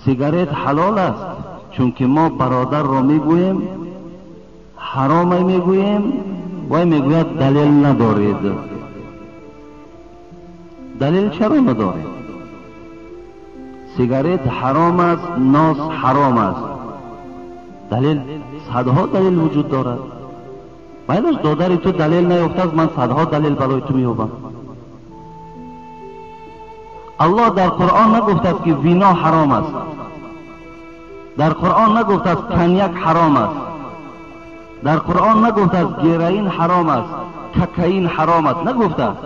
Сигарет ҳалол аст, чунки мо бародарро мегӯем, ҳароме мегӯем, вай мегӯяд далел надоред. Далел чаро надоред? Сигарет ҳаром аст, нос ҳаром аст. Далел, садҳо далел вуҷуд дорад. Байлаш додари ту далел наёфтааст, ман садҳо далел барои ту меёбам. Аллоҳ дар Қуръон нагуфтааст ки вино ҳаром аст. Дар Қуръон нагуфтааст коньяк ҳаром аст. Дар Қуръон нагуфтааст героин ҳаром аст, кокаин ҳаром аст. Нагуфтааст.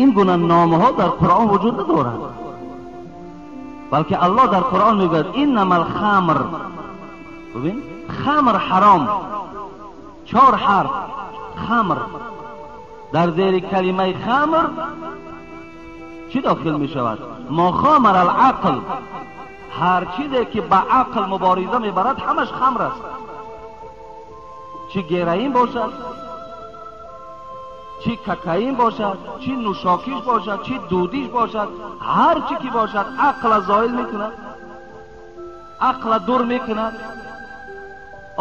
Ин гуна номҳо дар Қуръон вуҷуд надорад. Балки Аллоҳ дар Қуръон мегӯяд иннамал хамр. Бибин, хамр ҳаром. 4 ҳарф хамр. Дар зери калимаи хамр чӣ дохил мешавад? Ма хамар алақл. Ҳар чизе ки ба ақл мубориза мебарад ҳамаш хамр аст. Чӣ героин бошад, чӣ кокаин бошад, чӣ нӯшокиш бошад, чӣ дудиш бошад, ҳар чӣ ки бошад ақла зоил мекунад, ақла дур мекунад,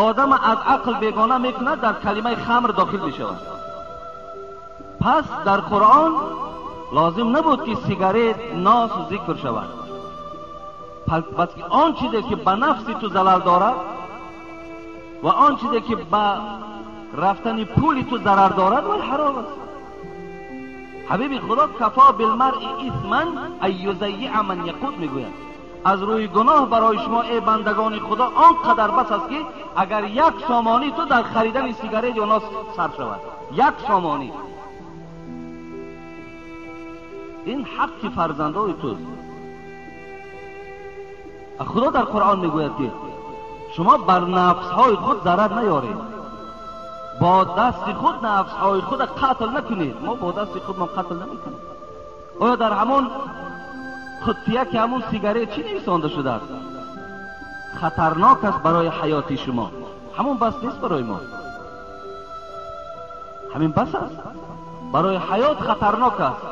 одам аз ақл бегона мекунад, дар калимаи хамр дохил мешавад. Пас дар Қуръон лозим набуд ки сигарет, нос зикр шавад. Пас он чизе ки ба нафси ту залал дорад ва он чизе ки ба рафтани пули ту зарар дорад, вай ҳаром аст. Ҳабиби Худо кафо билмаръи исман ан юзаййиа ман яқут мегӯяд. Аз рӯи гуноҳ барои шумо эй бандагони Худо он қадар бас аст ки агар як сомонӣ ту дар харидани сигарет ё нос сарф шавад, як сомонӣ. Ин ҳаққи фарзандои туст. Худо дар Қуръон мегӯяд ки шумо бар нафсҳои худ зарар наёред, бо дасти худ нафсҳои худро қатл накунед. Мо бо дасти худ мо қатл намекунем. Оё дар ҳамон қуттия ки ҳамон сигарет чӣ нависонда шудааст? Хатарнок аст барои ҳаёти шумо. Ҳамон бас нест барои мо. Ҳамин бас аст. Барои ҳаёт хатарнок аст.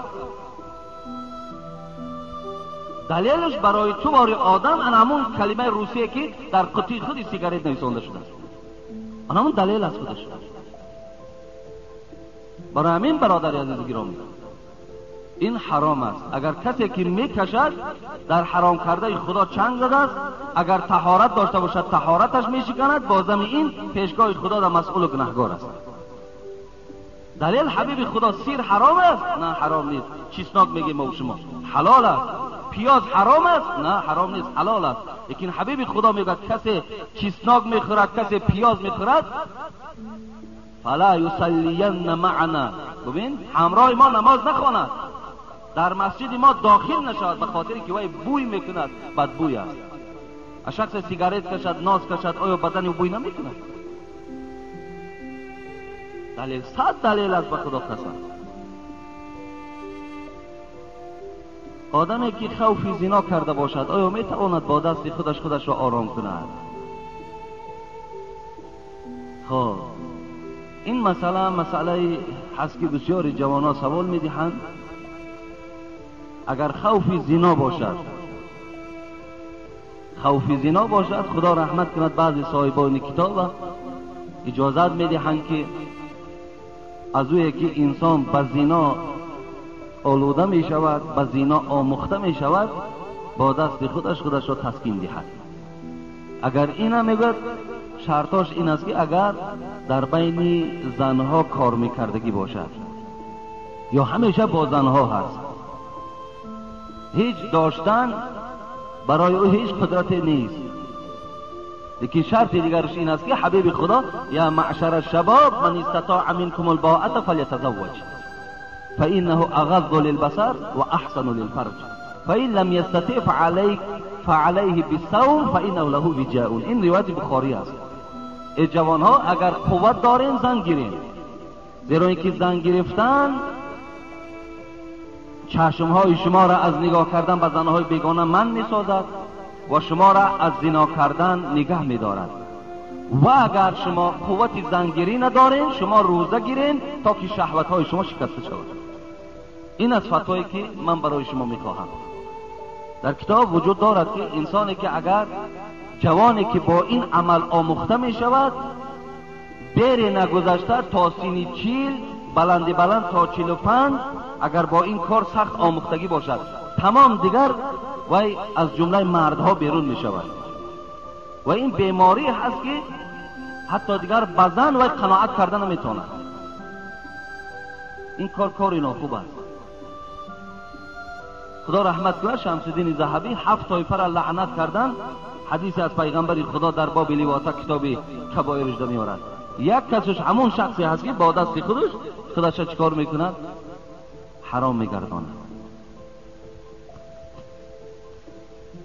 Далелаш барои ту бори одам ана ҳамон калимаи русие ки дар қуттии худи сигарет нависонда шудааст. Ана ҳамон далел аст худаш. Барои ҳамин бародари азизи гиромӣ, ин ҳаром аст. Агар касе ки мекашад дар ҳаром кардаи Худо чанг задааст, агар таҳорат дошта бошад таҳораташ мешиканад, бо зами ин пешгоҳи Худо дар масъулу гунаҳгор аст. Далел ҳабиби Худо сир ҳаром аст? На, ҳаром нест. Чеснок мегӯем мо шумо, ҳалол аст. Пиёз ҳаром аст? На, ҳаром нест, ҳалол аст. Лекин ҳабиби Худо мегӯяд касе чеснок мехӯрад, касе пиёз мехӯрад, фала юсаллиянна маъана. Бибин, ҳамроҳи мо намоз нахонад, дар масҷиди мо дохил нашавад, ба хотире ки вай бӯй мекунад, бадбӯй аст. А шахсе сигарет кашад, нос кашад, оё бадани ӯ бӯй намекунад? Далел, сад далел аст, ба Худо қасам. Одаме ки хавфи зино карда бошад, оё метавонад бо дасти худаш худашро ором кунад? Хоб, ин масъала масъалае ҳаст ки бисёри ҷавонҳо савол медиҳанд. Агар хавфи зино бошад, хавфи зино бошад, Худо раҳмат кунад баъзе соҳибони китоба иҷозат медиҳанд ки аз ӯе ки инсон ба зино олуда мешавад, ба зино омӯхта мешавад, бо дасти худаш худашро таскин диҳад. Агар ина мегӯяд, шартош ин аст ки агар дар байни занҳо кор мекардагӣ бошад ё ҳамеша бо занҳо ҳаст, ҳеҷ доштан барои ӯ ҳеҷ қудрате нест. Лекин шарти дигараш ин аст ки ҳабиби Худо я маъшара шабоб ман истатоа минкум албоата фалятазавваҷ فإنه أغض للبصر وأحسن للفرج فإن لم يستطع فعليه بالصوم فإنه له وجاء. این روایت بخاری است. ای جوانها اگر قوت دارین زن گیرین، زیرا اینکه زن گرفتن چشمهای شما را از نگاه کردن به زنهای بیگانه من میسازد و شما را از زنا کردن نگه میدارد. و اگر شما قوت زنگیری ندارین، شما روزه گیرین تا که شهوت‌های شما شکسته شود. این از فتوایی که من برای شما میخواهم. در کتاب وجود دارد که انسانی که اگر جوانی که با این عمل آموخته می شود، دیر نگذشته تا سینی 40، بلند بلند تا 45، اگر با این کار سخت آموختگی باشد، تمام دیگر وی از جمله مردها بیرون می شود. و این بیماری هست که حتی دیگر بزن وی قناعت کرده نمیتواند. این کار کاری ناخوب است. خدا رحمت کند شمس-الدین ذهبی 7 طایفه را لعنت کردن. حدیث از پیغمبر خدا در باب لواطه کتاب کبائرش میآورد. یک کسش همون شخصی هست که با دست خودش خودش چیکار میکند؟ حرام میگرداند.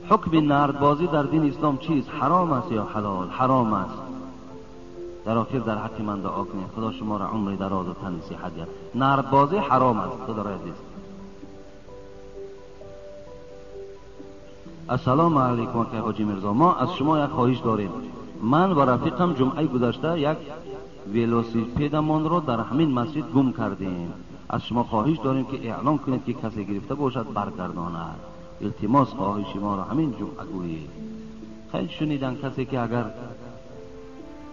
حکم نردبازی در دین اسلام چیست؟ حرام است یا حلال؟ حرام است. در آخر در حق من دعا کنید خدا شما را عمر دراز و تن صحت دهد. نردبازی حرام است. خدا را عزیز. السلام علیکم که حاجی میرزا، ما از شما یک خواهش داریم. من و رفیقم جمعه گذشته یک ولوسیپدمان را در همین مسجد گم کردیم. از شما خواهش داریم که اعلام کنید که کسی گرفته باشد برگرداند. التماس خواهش ما را همین جمعه گویید. خیلی شنیدن کسی که اگر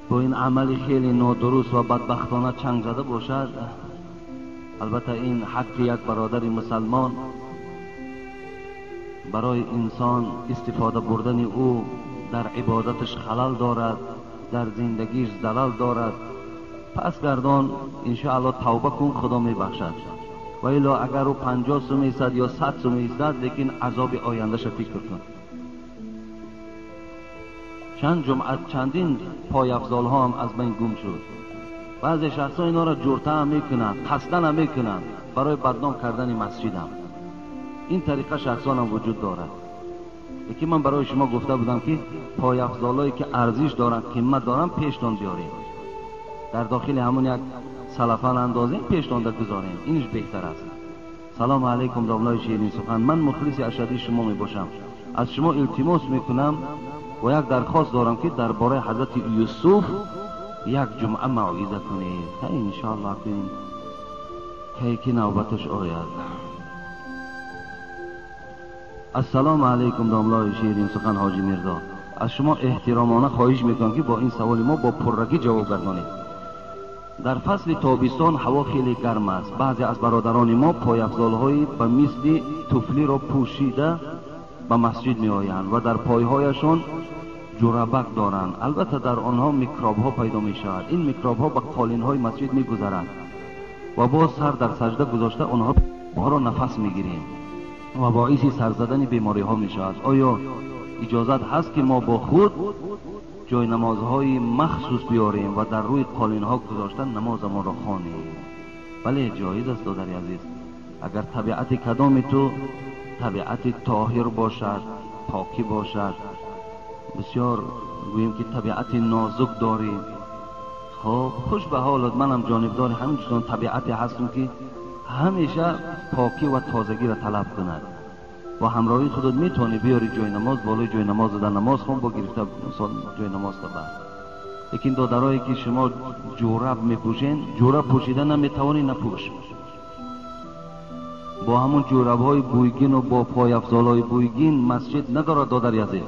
با این عمل خیلی نادرست و بدبختانه چنگ زده باشد، البته این حق یک برادر مسلمان برای انسان استفاده بردن او در عبادتش خلل دارد، در زندگیش زلل دارد. پس گردان انشاءالله توبه کن، خدا میبخشد. و الا اگر او 50 سوم ایستد یا 100 سوم ایستد، لیکن عذاب آیندهش فکر کن. چند جمعه چندین پایافزال ها هم از بین گم شد. بعضی شخص ها اینا را جورته هم میکنند، قصدن هم میکنند برای بدنام کردن مسجدم. این طریقه شخصان هم وجود دارد. یکی من برای شما گفته بودم که پایافزالایی که ارزش دارن، قیمت دارن، پیشتان بیاریم، در داخل همون یک سلفان اندازیم، پیشتان گذاریم، اینش بهتر است. سلام علیکم داملای شیرین سخن، من مخلص اشدی شما می باشم. از شما التماس میکنم و یک درخواست دارم که درباره حضرت یوسف یک جمعه موعظه کنید. انشاءالله که نوبتش آید. السلام علیکم داملای شیرین سخن حاجی میرزا، از شما احترامانه خواهش میکنم که با این سوال ما با پررگی جواب گردانید. در فصل تابستان هوا خیلی گرم است. بعضی از برادران ما پایافزال‌های به مثل تفلی را پوشیده به مسجد می آیند و در پایهایشان جورابک دارند. البته در آنها میکروب ها پیدا می شود. این میکروب ها به قالین های مسجد می گذرند و باز سر در سجده گذاشته آنها را نفس می گیریم و باعث سر زدن بیماری ها می شود. آیا اجازت هست که ما با خود جای نمازهای مخصوص بیاریم و در روی قالین ها گذاشتن نمازمان را خوانیم؟ بله جایز است دادر عزیز. اگر طبیعت کدام تو طبیعت طاهر باشد، پاکی باشد، بسیار گوییم که طبیعت نازک داری، خب خوش به حالت. منم جانبدار همین چنان طبیعتی هستم که همیشه پاکی و تازگی را طلب کند و همراهی خودت میتونی بیاری جای نماز، بالای جای نماز در نماز خون با گرفته جای نماز تا بعد. لیکن دادرایی که شما جورب میپوشین، جورب پوشیدن نمیتوانی نپوش. با همون جورب های بویگین و با پایافزال های بویگین مسجد ندارد دادر عزیز.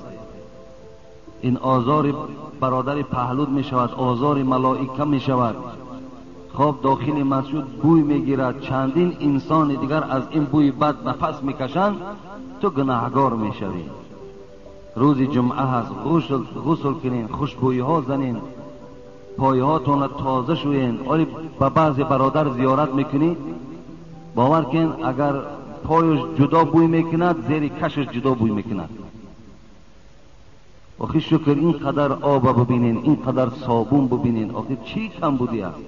این آزار برادر پهلود می شود، آزار ملائکه می شود. خب داخل مسجد بوی میگیرد، چندین انسان دیگر از این بوی بد نفس میکشند، تو گناهگار میشوی. روز جمعه هست، غسل کنین، خوشبویی ها زنین، پایهاتون تازه شوین. آری به بعضی برادر زیارت میکنی، باور کن اگر پایش جدا بوی میکند، زیر کشش جدا بوی میکند. آخی شکر اینقدر آب ببینین، اینقدر صابون ببینین، آخی چی کم بودی است؟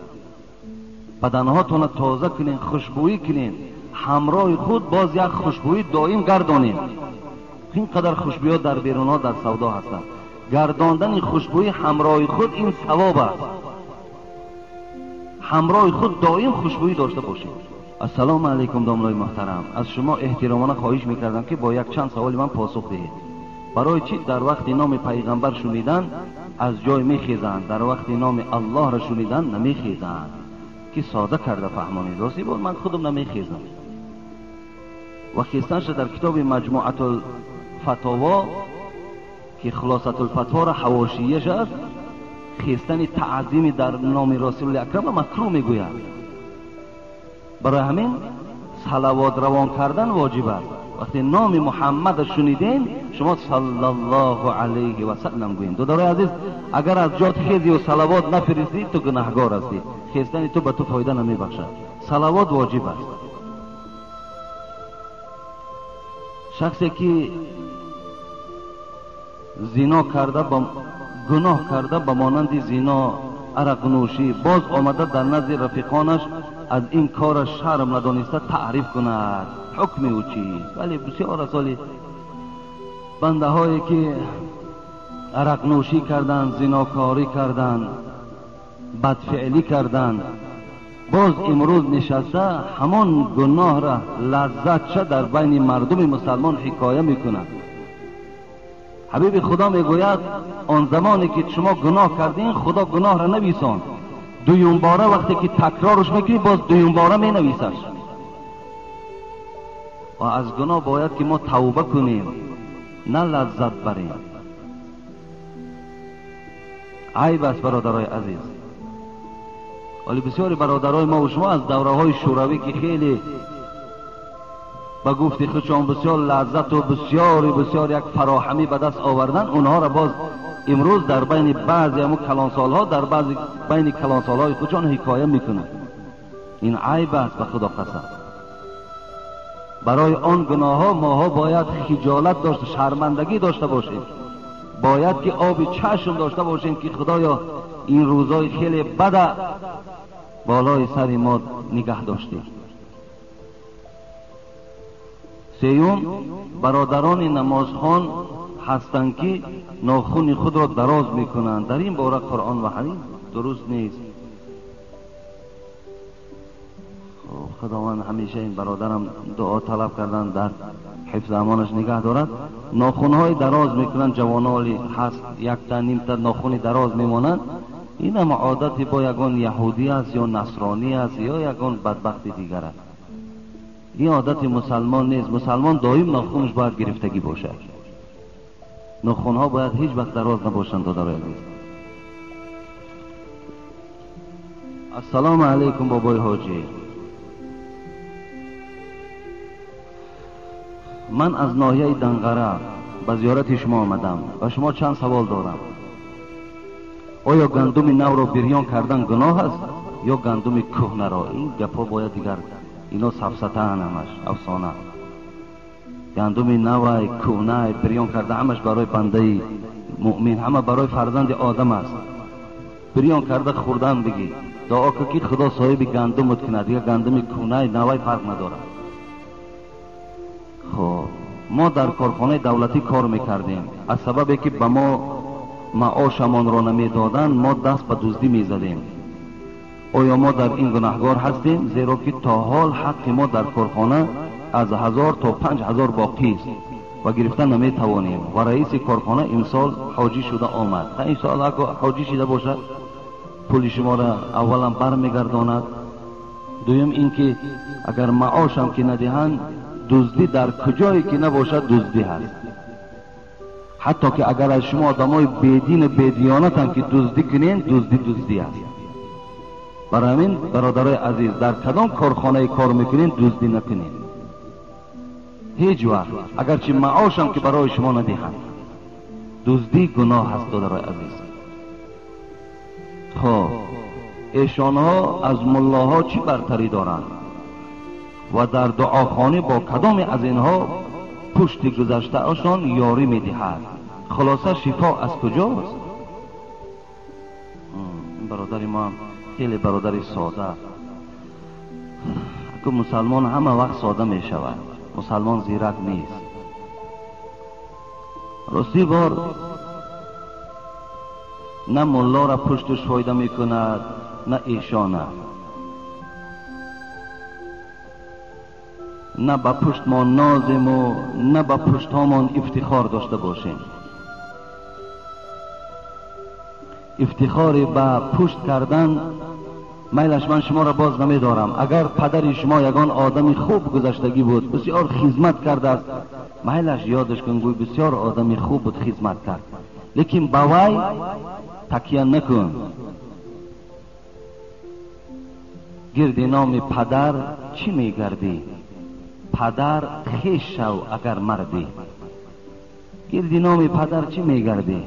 بدنهاتون تازه کنین، خوشبویی کنین، همراه خود باز یک خوشبویی دائم گردانین. اینقدر خوشبویی در بیرون ها در سودا هستند. گرداندن خوشبویی همراه خود این ثواب است. همراه خود دائم خوشبویی داشته باشید. السلام علیکم داملای محترم، از شما احترامانه خواهش میکردم که با یک چند سوال من پاسخ دهید. برای چی در وقت نام پیغمبر شنیدن از جای میخیزند، در وقت نام الله را شنیدن نمیخیزند؟ که ساده کرده فهمانید. راستی بود من خودم نمیخیزم. و خیستنش در کتاب مجموعة الفتاوا که خلاصة الفتوا را حواشیش است، خیستن تعظیم در نام رسول اکرم مکروه میگوید. برای همین صلوات روان کردن واجب است. وقتی نام محمد شنیدین شما صلی الله علیه و سلم گویین. دادرای عزیز، اگر از جات خیزی و صلوات نفرستی تو گناهگار هستی، خیستن تو به تو فایده نمیبخشد. صلوات واجب است. شخصی که زنا کرده، با گناه کرده، به مانند زنا، عرق نوشی، باز آمده در نزد رفیقانش از این کار شرم ندانسته تعریف کند، حکم او چیست؟ ولی بسیار سالی بنده هایی که عرق نوشی کردند، زناکاری کردند، بدفعلی کردند، باز امروز نشسته همان گناه را لذت چه در بین مردم مسلمان حکایه میکند. حبیب خدا میگوید آن زمانی که شما گناه کردین خدا گناه را نویسان، دویم باره وقتی که تکرارش میکنی باز دویم باره مینویسش. و از گناه باید که ما توبه کنیم، نه لذت بریم. عیب است برادرای عزیز. ولی بسیاری برادرای ما و شما از دوره های شوروی که خیلی به گفت خودشان بسیار لذت و بسیار بسیار یک فراهمی به دست آوردن، اونها را باز امروز در بین بعضی همون کلانسالها، در بعضی بین کلانسالهای خودشان حکایه میکنند. این عیب است به خدا قسم. برای آن گناه ها ماها باید خجالت داشته، شرمندگی داشته باشیم، باید که آب چشم داشته باشیم که خدایا این روزای خیلی بده بالای سر ما نگه داشتیم. سیوم، برادران نمازخوان هستند که ناخن خود را دراز میکنند. در این باره قرآن و حدیث درست نیست. خداوند همیشه این برادرم دعا طلب کردن در حفظ امانش نگه دارد. ناخنهای دراز میکنند، جوانالی هست یک تا نیم تا ناخن دراز میمانند. این هم عادت با یگان یهودی است یا نصرانی است یا یگان بدبخت دیگر است. این عادت مسلمان نیست. مسلمان دائم ناخنش باید گرفتگی باشد. ناخنها باید هیچ وقت دراز نباشند. دادرای عزیز، السلام علیکم بابای حاجی. من از ناحیه دنقره به زیارت شما آمدم و شما چند سوال دارم. آیا گندم نو را بریان کردن گناه است یا گندم کهنه را؟ این گپا باید دیگر اینا سفسطه همش افسانه. گندم نو، کهنه، بریان کرده همش برای بنده مؤمن، همه برای فرزند آدم است. بریان کرده خوردن بگی، دعا کن که خدا صاحب گندمت کنه، دیگه گندم کهنه نوی فرق نداره. خب ما در کارخانه دولتی کار میکردیم. از سبب که به ما معاشمان را نمیدادند ما دست به دزدی میزدیم. آیا ما در این گناهگار هستیم؟ زیرا که تا حال حق ما در کارخانه از 1000 تا 5000 باقی است و گرفتن نمیتوانیم. و رئیس کارخانه امسال حاجی شده آمد. این سال اگر حاجی شده باشد پول شما را اولا برمیگرداند. دویم اینکه اگر معاشم که ندهند، دزدی در کجایی که نباشد دزدی هست. حتی که اگر از شما آدمای بیدین بیدیانت هم که دزدی کنین، دزدی دزدی است. برای همین برادرای عزیز، در کدام کارخانه کار میکنین دزدی نکنین هیچ وقت، اگرچه معاشم که برای شما ندهند. دزدی گناه هست برادرای عزیز. خب ایشانها از ملاها چی برتری دارند و در دعاخانه با کدام از اینها پشت گذشته آشان یاری میدهد؟ خلاصه شفا از کجاست؟ این برادر ما خیلی برادر ساده. که مسلمان همه وقت ساده می شود، مسلمان زیرک نیست. راستی بار نه ملا را پشتش فایده می کند نه ایشانه، نه به پشت ما نازیم و نه به پشت هامان افتخار داشته باشیم. افتخار به پشت کردن میلش من شما را باز نمیدارم. اگر پدر شما یگان آدم خوب گذشتگی بود، بسیار خدمت کرده است، میلش یادش کن، گوی بسیار آدم خوب بود، خدمت کرد، لیکن با وی تکیه نکن. گرد نام پدر چی میگردی؟ پدر خویش شو اگر مردی. گرد نام پدر چی میگردی؟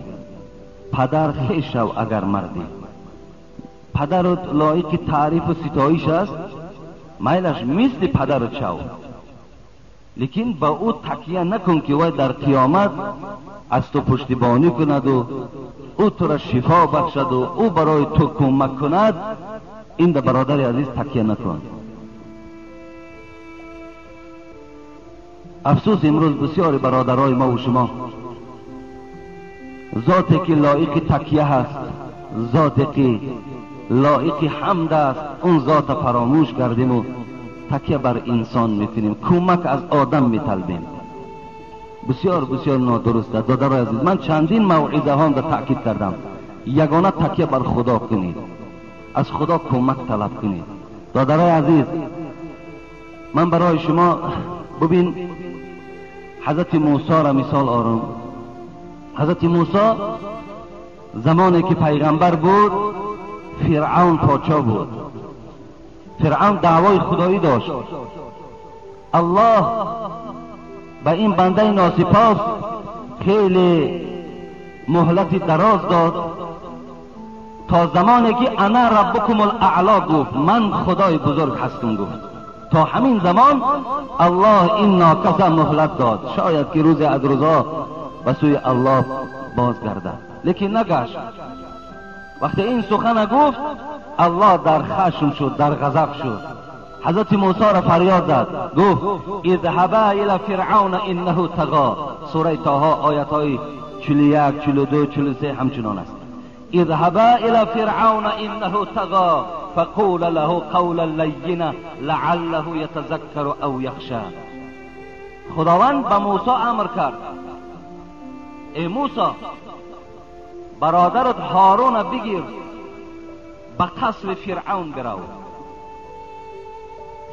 پدر خویش شو اگر مردی. پدرت لایق تعریف و ستایش است، میلش مثل پدرت شو، لیکن با او تکیه نکن که وی در قیامت از تو پشتیبانی کند و او تو را شفا بخشد و او برای تو کمک کند. این در برادر عزیز تکیه نکن. افسوس امروز بسیار برادرای ما و شما ذاتی که لایق تکیه هست، ذاتی که لایق حمد است، اون ذات فراموش کردیم و تکیه بر انسان میکنیم، کمک از آدم میطلبیم. بسیار بسیار نادرست است. دادرای عزیز، من چندین موعظه ها را تاکید کردم، یگانه تکیه بر خدا کنید، از خدا کمک طلب کنید. دادرای عزیز، من برای شما ببین حضرت موسی را مثال آرم. حضرت موسی زمانی که پیغمبر بود، فرعون پادشاه بود. فرعون دعوای خدایی داشت. الله به این بنده ناسپاس خیلی مهلت دراز داد تا زمانی که انا ربکم الاعلا گفت، من خدای بزرگ هستم گفت. تا همین زمان الله این ناکس مهلت داد، شاید که روز از روزا به سوی الله بازگردد، لیکن نگشت. وقتی این سخن گفت، الله در خشم شد، در غضب شد. حضرت موسی را فریاد زد، گفت اذهبا الی فرعون انه طغی. سوره طه آیت های 41، 42، 43 همچنان است. اذهبا الی فرعون انه طغی فقول له قولا لینا لعله یتذکر او یخشی. خداوند به موسی امر کرد، ای موسی برادرت هارون بگیر، به قصر فرعون برو.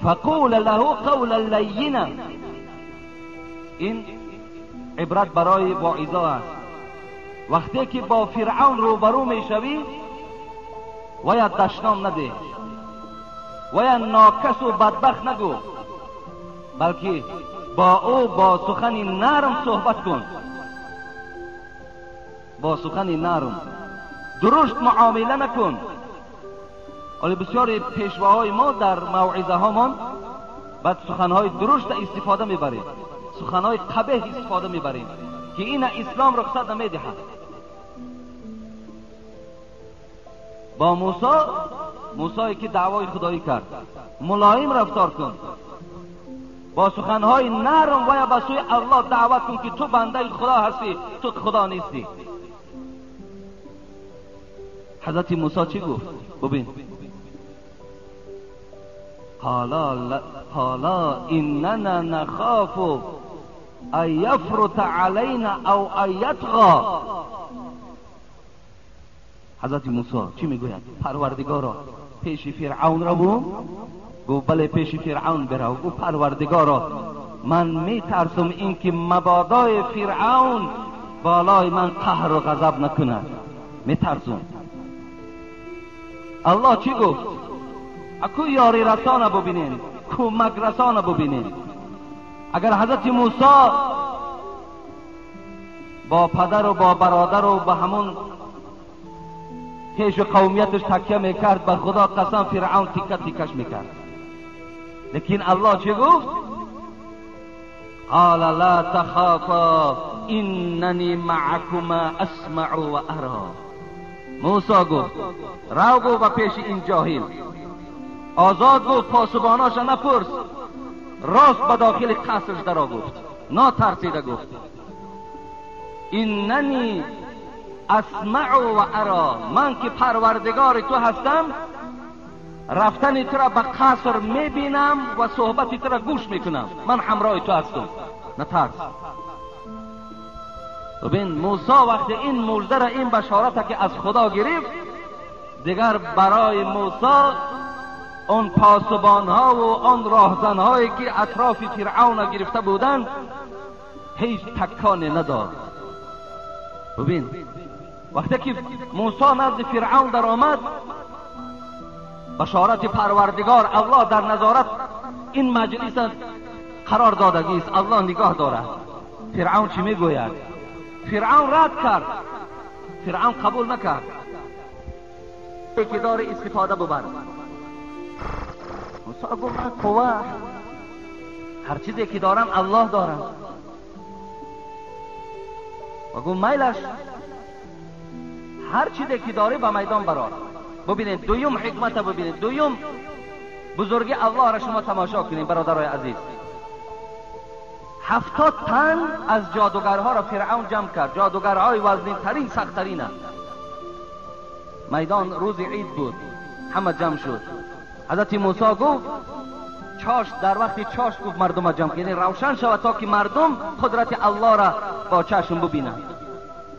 فقول له قولا لینا. این عبرت برای واعظا است. وقتی که با فرعون روبرو میشوی، باید دشنام نده، باید ناکس و بدبخت نگو، بلکه با او با سخن نرم صحبت کن، با سخن نرم، درشت معامله نکن. ولی بسیاری پیشواهای ما در موعظه هامان بعد سخنهای درشت استفاده میبریم، سخنهای قبیح استفاده میبریم که این اسلام رخصت نمیدهد. با موسی، موسی که دعوای خدایی کرد، ملایم رفتار کن، با سخنهای نرم و یا به سوی الله دعوت کن که تو بنده خدا هستی، تو خدا نیستی. حضرت موسی چی گفت؟ ببین، قالا اننا نخاف ان یفرط علینا او ان یطغی. حضرت موسی چی میگوید؟ پروردگارا پیش فرعون را بو؟ گفت بله پیش فرعون برو. گفت پروردگارا من میترسم اینکه مبادای فرعون بالای من قهر و غضب نکند، میترسم. الله چی گفت؟ اکو یاری رسانه ببینین، کمک رسانه ببینین. اگر حضرت موسی با پدر و با برادر و با همون خویش و قومیتش تکیه میکرد، به خدا قسم فرعون تیکه تیکش میکرد. لیکن الله چی گفت؟ قال لا تخافا اننی معکما اسمع و ارا. موسی گفت رو گو به پیش این جاهل، آزاد گفت، پاسباناش نپرس، راست به داخل قصرش درا گفت، ناترسیده گفت اننی اسمع و ارا، من که پروردگار تو هستم، رفتن تو را به قصر میبینم و صحبت تو را گوش میکنم، من همراه تو هستم، نترس. ببین موسی وقتی این مژده را، این بشارت که از خدا گرفت، دیگر برای موسی Он пасубонҳо ва он роҳзанҳое ки атрофи фиръавн гирифта буданд ҳеҷ таконе надод. Бибин, вақте ки Мусо назди фиръавн даромад, башорати Парвардигор Аллоҳ дар назорат ин маҷлис қарор додагист, Аллоҳ нигоҳ дорад. Фиръавн чӣ мегӯяд? Фиръавн рад кард, фиръавн қабул накард. Ки дори истифода бубар. Мусо гуфт ман қувва, ҳар чизе ки дорам Аллоҳ дорам. Ва гуфт майлаш, ҳар чизе ки дорӣ ба майдон барор. Бубинед дуюм ҳикмата, бубинед дуюм бузурги Аллоҳро шумо тамошо кунед, бародарои азиз. 70 тан аз ҷодугарҳоро фиръавн ҷамъ кард, ҷодугарҳои вазнинтарин, сахттарина. Майдон рӯзи ид буд, ҳама ҷамъ шуд. Ҳазрати Мусо гуфт чош, дар вақти чош гуфт мардума ҷамъ кунед, равшан шавад то ки мардум қудрати Аллоҳро бо чашм бубинанд.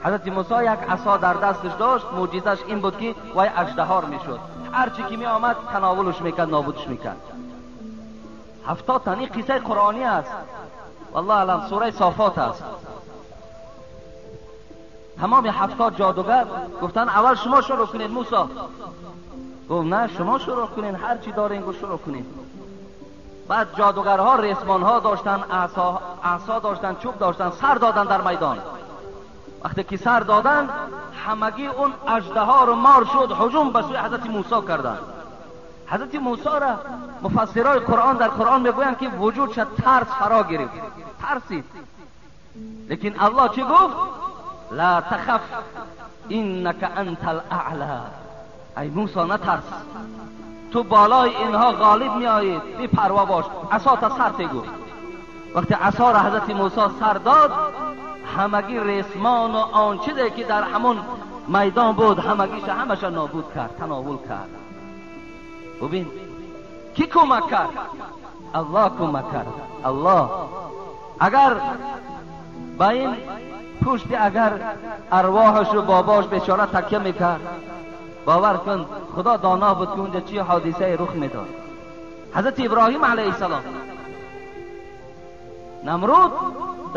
Ҳазрати Мусо як асо дар дасташ дошт, мӯъҷизаш ин буд ки вай аждаҳор мешуд, ҳар чӣ ки меомад тановулш мекард, нобудш мекард. 70 тан, ин қиссаи қуръонӣ аст, валлоҳ алам, сураи Софот аст. Тамоми 70 ҷодугар гуфтанд аввал шумо шурӯъ кунед. Мусо гуфт на, шумо шурӯъ кунед, ҳар чӣ доред гуфт шурӯъ кунед. Баъд ҷодугарҳо ресмонҳо доштанд, асо доштанд, чӯб доштанд, сар доданд дар майдон. Вақте ки сар доданд, ҳамагӣ он аждаҳору мор шуд, ҳуҷум ба сӯи ҳазрати Мусо карданд. Ҳазрати Мусоро муфассирои Қуръон дар Қуръон мегӯянд ки вуҷудша тарс фаро гирифт, тарсид. Лекин Аллоҳ чӣ гуфт? Ла тахаф иннака антал аъла. Ай Мусо, натарс, ту болои инҳо ғолиб меоӣ, бепарво бош, асота сар те гуфт. Вақте асоро ҳазрати Мусо сар дод, ҳамагӣ ресмону он чизе ки дар ҳамон майдон буд ҳамагиша ҳамаша нобуд кард, тановул кард. Бубин ки кӯмак кард? Аллоҳ кӯмак кард. Аллоҳ агар ба ин пушти агар арвоҳашу бобош бечора такя мекард, бовар кун Худо доно буд ки унҷа чӣ ҳодисае рух медод. Ҳазрати Иброҳим алайҳиссалом Намруд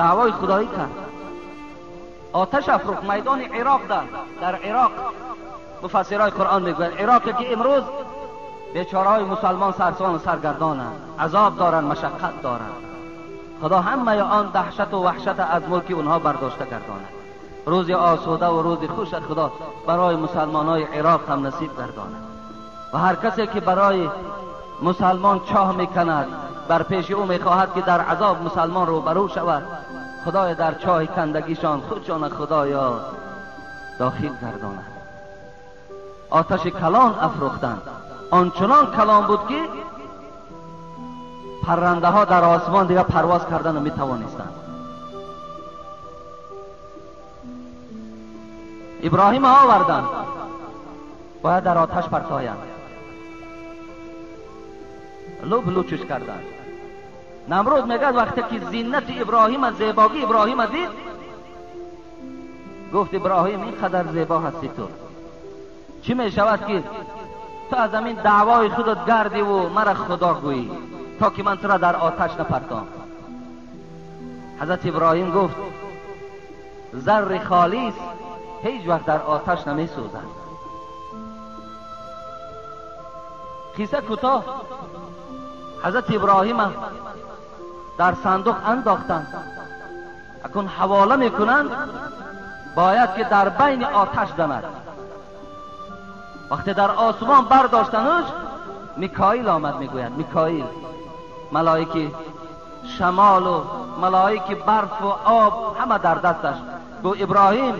даъвои худоӣ кард, оташ афрӯхт майдони Ироқ. Дар Ироқ муфассирои Қуръон мегӯянд, Ироқе ки имрӯз бечораҳои мусалмон сарсону саргардонанд, азоб доранд, машаққат доранд. Худо ҳамаи он даҳшату ваҳшата аз мулки онҳо бардошта гардонад. Рӯзи осуда ва рӯзи хуша Худо барои мусалмонҳои Ироқ ҳам насиб гардонад. Ва ҳар касе ки барои мусалмон чоҳ меканад, бар пеши ӯ мехоҳад ки дар азоб мусалмон рӯбарӯ шавад, Худоя дар чоҳи кандагишон худшона Худоё дохил гардонад. Оташи калон афрӯхтанд, ончунон калон буд ки паррандаҳо дар осмон дигар парвоз кардан наметавонистанд. Иброҳим оварданд, бояд дар оташ партоянд. Луб лучш карданд. Намруд мегӯяд вақте ки зинати Иброҳима, зебогии Иброҳима дид, гуфт Иброҳим ин қадар зебо ҳастӣ ту, чӣ мешавад ки ту аз ҳамин даъвои худат гардиву мара Худо гӯӣ, то ки ман тура дар оташ напартом. Ҳазрати Иброҳим гуфт зарри холис ҳеҷ вақт дар оташ намесӯзад. Қисса кӯтоҳ, ҳазрати Иброҳима дар сандуқ андохтанд, акун ҳавола мекунанд, бояд ки дар байни оташ занад. Вақте дар осмон бардоштанаш, Микоил омад, мегӯяд Микоил, малоики шамолу малоики барфу об ҳама дар дасташ. Гуфт Иброҳим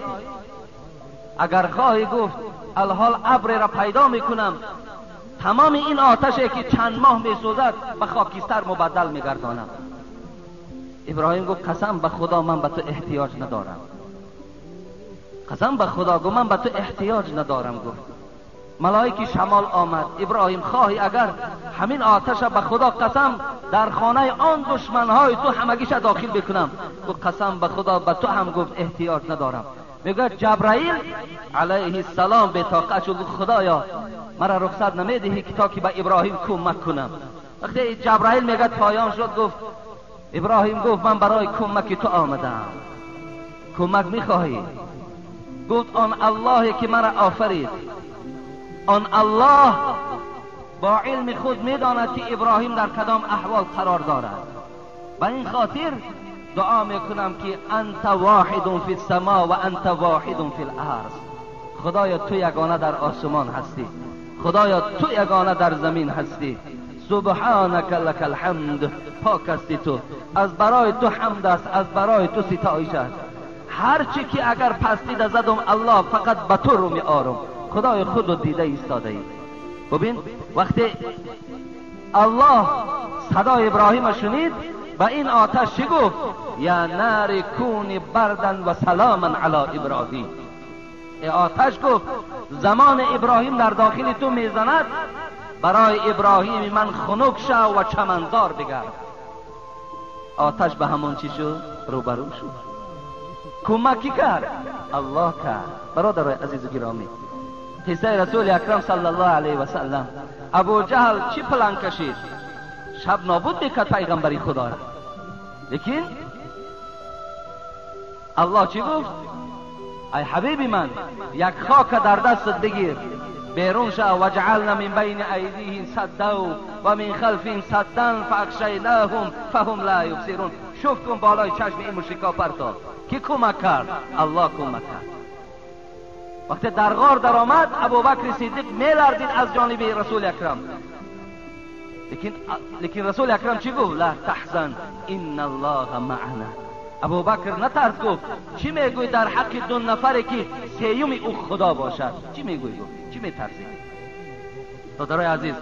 агар хоҳӣ, гуфт алҳол абреро пайдо мекунам, тамоми ин оташе ки чанд моҳ месӯзад ба хокистар мубаддал мегардонам. Иброҳим гуфт қасам ба Худо ман ба ту эҳтиёҷ надорам. Қасам ба Худо гуфт ман ба ту эҳтиёҷ надорам. Гуфт малоики шамол омад, Иброҳим хоҳӣ агар ҳамин оташа ба Худо қасам дар хонаи он душманҳои ту ҳамагиша дохил бикунам. Гуфт қасам ба Худо ба ту ҳам гуфт эҳтиёҷ надорам. میگه جبرائیل علیه السلام به طاقت شد، خدایا مرا رخصت نمیدهی که تا که به ابراهیم کمک کنم. وقتی جبرائیل میگه پایان شد، گفت ابراهیم گفت من برای کمک تو آمدم، کمک میخواهی؟ گفت آن اللهی که مرا آفرید، آن الله با علم خود میداند که ابراهیم در کدام احوال قرار دارد. به این خاطر دعا میکنم که انت واحد فی السما و انت واحد فی الارض. خدایا تو یگانه در آسمان هستی، خدایا تو یگانه در زمین هستی. سبحانک لک الحمد، پاک هستی تو، از برای تو حمد است، از برای تو ستایش است. هرچی که اگر پستی زدم الله فقط به تو رو می آرم، خدای خود رو دیده ایستاده ای. ببین وقتی الله صدای ابراهیم شنید به این آتش چی گفت؟ یا نار کونی بردن و سلاما علی ابراهیم. ای آتش گفت زمان ابراهیم در داخل تو میزند، برای ابراهیم من خنک شو و چمنزار بگرد. آتش به همون چی شد؟ روبرو شد. کمکی کرد؟ الله کرد. برادرای عزیز و گرامی، قصه رسول اکرم صلی الله علیه و سلم، ابو جهل چی پلان کشید؟ شب نابود میکرد پیغمبری خدا را. لیکن الله چی گفت؟ ای حبیب من، یک خاک در دستت بگیر، بیرون شو، وجعلنا من بین ایدیهم سدا و من خلفهم سدا فاغشیناهم فهم لا یبصرون. شوف کن بالای چشم این مشرکا پرتاب. کی کمک کرد؟ الله کمک کرد. وقتی در غار در آمد، ابوبکر صدیق میلرزید از جانب رسول اکرم. لیکن رسول اکرم چی گفت؟ لا تحزن ان الله معنا. ابوبکر نترس، گفت چی میگوی در حق دو نفری که سیوم او خدا باشد؟ چی میگوی؟ گفت چی میترسی؟ برادرای عزیز،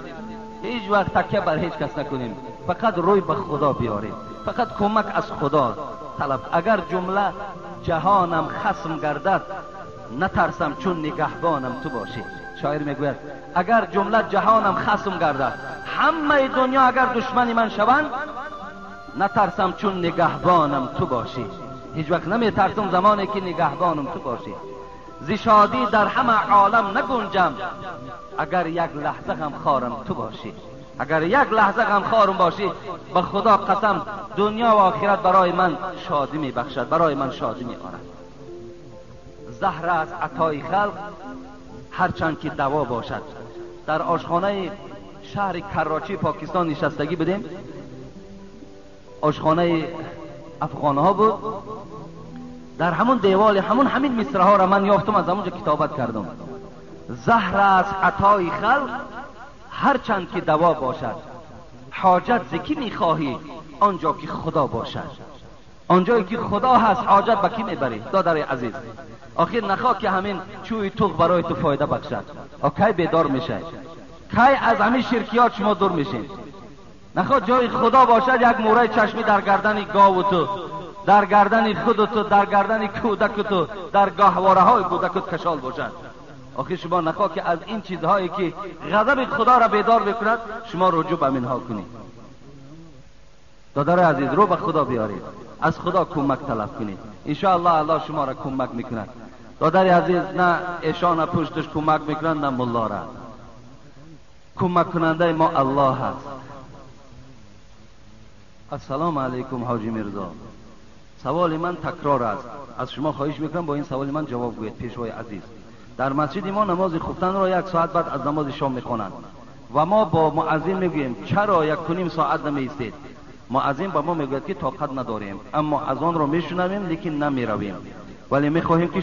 هیچ وقت تکیه بر هیچ کس نکنیم، فقط روی به خدا بیاریم، فقط کمک از خدا طلب. اگر جمله جهانم خصم گردد، نترسم چون نگهبانم تو باشی. شاعر میگوید اگر جمله جهانم خصم گردد، همه دنیا اگر دشمن من شوند، نترسم چون نگهبانم تو باشی. هیچ وقت نمیترسم زمانی که نگهبانم تو باشی. ز شادی در همه عالم نگنجم، اگر یک لحظه غم خارم تو باشی. اگر یک لحظه غم خارم باشی، به خدا قسم دنیا و آخرت برای من شادی میبخشد، برای من شادی میآورد. زهر از عطای خلق هرچند که دوا باشد. در آشخانه شهر کراچی پاکستان نشستگی بودیم، آشخانه افغانها بود. در همون دیوال همون همین مصرع ها را من یافتم، از همونجا کتابت کردم. زهر از عطای خلق هرچند که دوا باشد، حاجت ز کی میخواهی آنجا که خدا باشد. آنجایی که خدا هست حاجت به کی میبری؟ دادر عزیز، آخر نخواه که همین چوی توغ برای تو فایده بخشد. کی بیدار میشه؟ کی از همین شرکیات شما دور میشین؟ نخواه جای خدا باشد یک موره چشمی در گردن گاو تو، در گردن خود تو، در گردن کودک تو، در گاهواره های کودکت کشال باشد. آخر شما نخواه که از این چیزهایی که غضب خدا را بیدار بکند شما رجوع به منها کنید. دادر عزیز، رو به خدا بیارید، از خدا کمک طلب کنید، انشاءالله الله شما را کمک میکند. دادر عزیز، نه ایشان پشتش کمک میکنند نه ملا را. کمک کننده ما الله هست. السلام علیکم حاجی میرزا، سوال من تکرار است، از شما خواهش میکنم با این سوال من جواب گویید. پیشوای عزیز، در مسجد ما نماز خفتن را 1 ساعت بعد از نماز شام میخوانند و ما با مؤذن میگوییم چرا 1.5 ساعت نمیایستید؟ مؤذن با ما میگوید که طاقت نداریم، اما اذان را میشنویم لیکن نمیرویم، ولی میخواهیم که